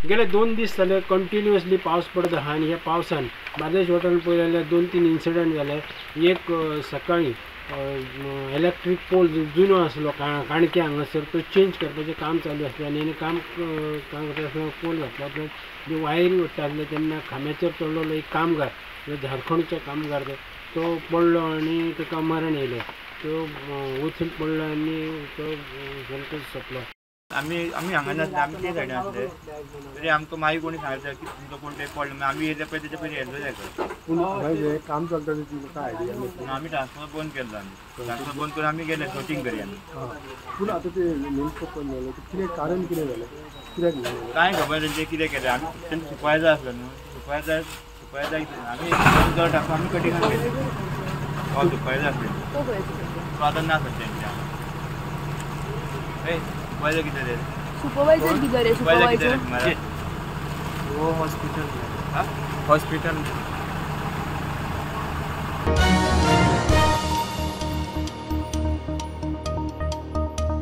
गेले 2 दीस जाले कंटिन्युअसली पावस पडत आहा आनी ह्या पावसान बार्देश वाठारांत पळयलें जाल्यार 2-3 इन्सिडंट जाले. एक सकाळी इलेक्ट्रीक पोल जुनो आसलो काणक्या हांगासर तो चेंज करपाचें काम चालू आसलें आनी काम करता आसतना पोल घातला उपरांत ज्यो वायरी ओडटा आसले तेन्ना खांब्याचेर चडलेलो एक कामगार, झारखंडचो कामगार, तो पडलो आनी ताका मरण येयलें. तो वचून पडलो आनी तो सामको सोंपलो. आमी आमी हांगा नासले, आमी ते सायडीन आसले तरी आमकां मागीर कोणी सांगता की तुमकां कोण ते पडलो, आमी येयले पळय तेच्या पयलीं येयल्लो जाय. पूण हें काम चलता तेची काय आयडिया ना. आमी ट्रान्सफॉर्मर बंद केल्लो, आमी ट्रान्सफॉर्मर बंद करून आमी गेले सर्चींग करी आमी. पूण आतां ते नेमको बंद जालें कितें कारण, कितें जालें, कित्याक कांय खबर तेंचें कितें केलें. आमी तेंचो सुपरवायजर आसलो न्हू, सुपरवायजर आमी बंद केलो ट्रान्सफॉर्मर, आमी कटिंगान गेले. हो सुपरवायजर आसले तो आतां ना सर तेंच्या. सुपरवायजर कितें रे? सुपरवायजर कितें रे? सुपरवायजर वो हॉस्पिटल, हॉस्पिटल.